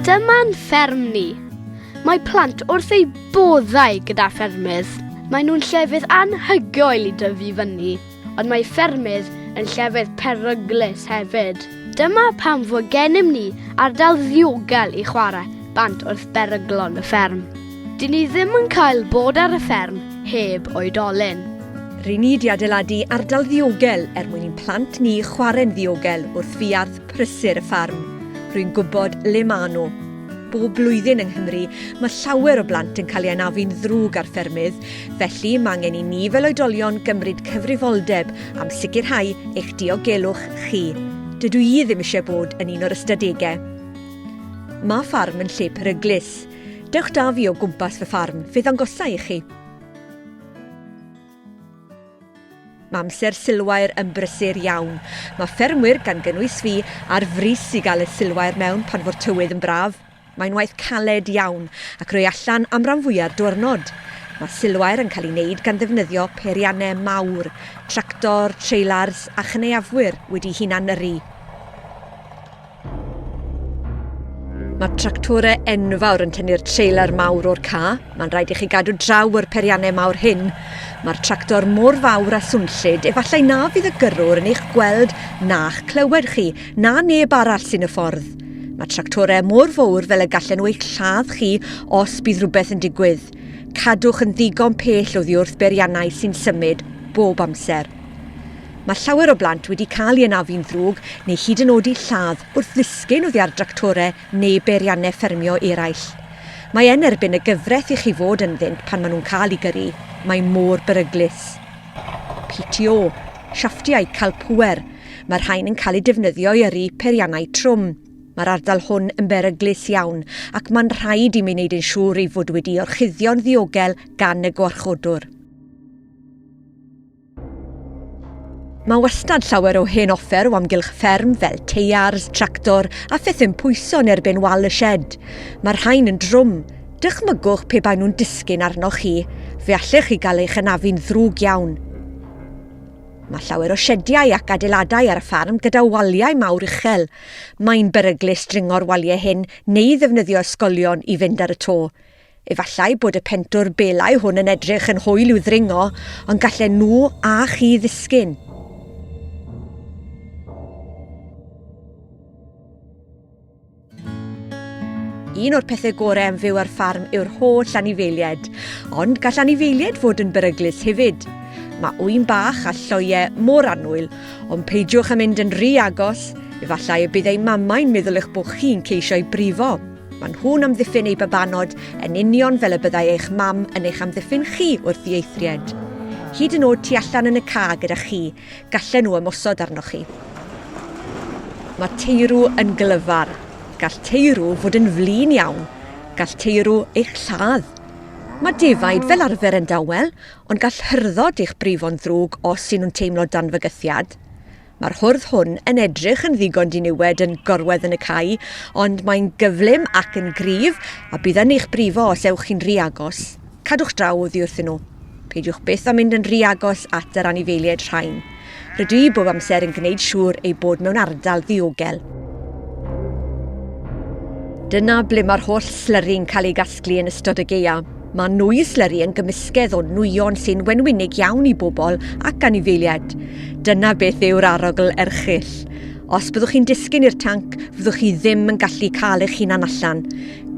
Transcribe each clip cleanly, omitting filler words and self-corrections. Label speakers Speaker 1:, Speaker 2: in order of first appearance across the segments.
Speaker 1: Dyma'n fferm ni. Mae plant wrth eu boddau gyda ffermydd. Maen nhw'n llefydd anhygoel i dyfu fyny, ond mae ffermydd yn llefydd peryglus hefyd. Dyma pam fod gennym ni ardal ddiogel i chwarae bant wrth beryglon y fferm. Dyn ni ddim yn cael bod ar y fferm heb oedolyn.
Speaker 2: Ry'n ni 'di adeiladu ardal ddiogel er mwyn i'n plant ni chwarae'n ddiogel wrth fuarth prysur y ffarm. Rwy'n gwybod le maen nhw. Bob blwyddyn yng Nghymru, mae llawer o blant yn cael eu anafu'n ddrwg ar ffermydd, felly mae angen i ni fel oedolion gymryd cyfrifoldeb am sicrhau eich diogelwch chi. Dydw i ddim eisiau bod yn un o'r ystadegau. Mae ffarm yn lle peryglus. Dewch 'da fi o gwmpas fy ffarm, fe ddangosa i chi. Mae amser silwair yn brysur iawn. Mae ffermwyr, gan gynnwys fi, ar frys i gael y silwair mewn pan fo'r tywydd yn braf. Mae'n waith caled iawn, ac rwy allan am ran fwya'r dwyrnod. Mae silwair yn cael ei wneud gan ddefnyddio peiriannau mawr, tractor, treilars a chynaeafwyr wedi hunan-yrru. Mae tractorau enfawr yn tynnu'r trailer mawr o'r ca. Mae'n rhaid i chi gadw draw o'r periannau mawr hyn. Mae'r tractor mor fawr a swnllyd, efallai na fydd y gyrrwr yn eich gweld na'ch clywed chi, na neb arall sy'n y ffordd. Mae tractorau mor fawr fel y gallen nhw eich lladd chi os bydd rhywbeth yn digwydd. Cadwch yn ddigon pell oddi wrth beriannau sy'n symud bob amser. Mae llawer o blant wedi cael eu anafu'n ddrwg neu hyd yn oed eu lladd wrth ddisgyn oddi ar dractorau neu beiriannau ffermio eraill. Mae yn erbyn y gyfraith i chi fod ynddynt pan maen nhw'n cael eu gyrru, mae mor beryglus. PTO, siafftiau cael pŵer, mae'r rhain yn cael eu defnyddio i yrru peiriannau trwm. Mae'r ardal hwn yn beryglus iawn ac mae'n rhaid i mi wneud yn siŵr ei fod wedi'i orchuddio'n ddiogel gan y gwarchodwr. Mae wastad llawer o hen offer o amgylch fferm fel teiars, tractor a phethau'n pwyso yn erbyn wal y sied. Mae'r rhain yn drwm. Dychmygwch pe baen nhw'n disgyn arnoch chi, fe allech chi gael eich anafu'n ddrwg iawn. Mae llawer o siediau ac adeiladau ar y ffarm gyda waliau mawr uchel. Mae'n beryglus dringo'r waliau hyn neu ddefnyddio ysgolion i fynd ar y to. Efallai bod y pentwr belau hwn yn edrych yn hwyl i'w ddringo, ond gallen nhw a chi ddisgyn. Un o'r pethau gorau am fyw ar ffarm yw'r holl anifeiliaid, ond gall anifeiliaid fod yn beryglus hefyd. Mae ŵyn bach a lloiau mor annwyl, ond peidiwch â mynd yn rhy agos, efallai y bydd eu mamau'n meddwl eich bod chi'n ceisio eu brifo. Maen nhw'n amddiffyn eu babanod yn union fel y byddai eich mam yn eich amddiffyn chi wrth ddieithried. Hyd yn oed tu allan yn y ca gyda chi, gallen nhw ymosod arnoch chi. Mae teirw yn glyfar. Gall teirw fod yn flin iawn. Gall teirw eich lladd. Mae defaid fel arfer yn dawel, ond gall hyrddod eich brifo'n ddrwg os y'n nhw'n teimlo dan fygythiad. Mae'r hwrdd hwn yn edrych yn ddigon diniwed yn gorwedd yn y cae, ond mae'n gyflym ac yn gryf a bydd yn eich brifo os ewch chi'n rhy agos. Cadwch draw oddi wrthyn nhw. Peidiwch byth â mynd yn rhy agos at yr anifeiliaid rhain. Rydw i bob amser yn gwneud siŵr eu bod mewn ardal ddiogel. Dyna ble mae'r holl slyri'n cael ei gasglu yn ystod y gaeaf. Mae nwy slyri yn gymysgedd o nwyon sy'n wenwynig iawn i bobl ac anifeiliaid. Dyna beth yw'r arogl erchyll. Os byddwch chi'n disgyn i'r tanc, fyddwch chi ddim yn gallu cael eich hunan allan.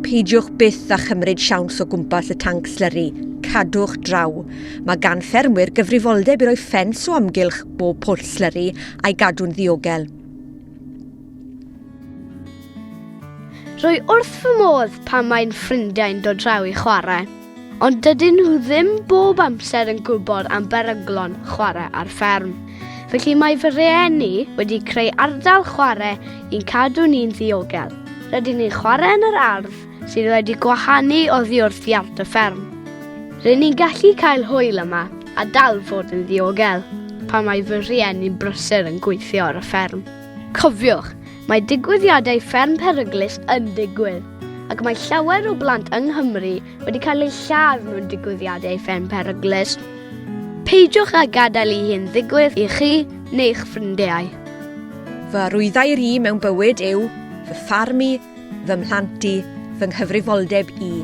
Speaker 2: Peidiwch byth â chymryd siawns o gwmpas y tanc slyri. Cadwch draw. Mae gan ffermwyr gyfrifoldeb i roi ffens o amgylch bob pwll slyri a'i gadw'n ddiogel.
Speaker 1: Rwy wrth fy modd pan mae'n ffrindiau'n dod draw i chwarae, ond dydyn nhw ddim bob amser yn gwybod am beryglon chwarae ar fferm. Felly mae fy rhieni wedi creu ardal chwarae i'n cadw ni'n ddiogel. Rydyn ni'n chwarae yn yr ardd sydd wedi gwahanu oddi wrth iard y fferm. Rydyn ni'n gallu cael hwyl yma a dal fod yn ddiogel pan mae fy rhieni'n brysur yn gweithio ar y fferm. Cofiwch, mae digwyddiadau fferm peryglus yn digwydd, ac mae llawer o blant yng Nghymru wedi cael eu lladd mewn digwyddiadau fferm peryglus. Peidiwch â gadael i hyn ddigwydd i chi neu'ch ffrindiau.
Speaker 2: Fy arwyddair i mewn bywyd yw fy ffarm i, Fy mhlant i, fy nghyfrifoldeb i.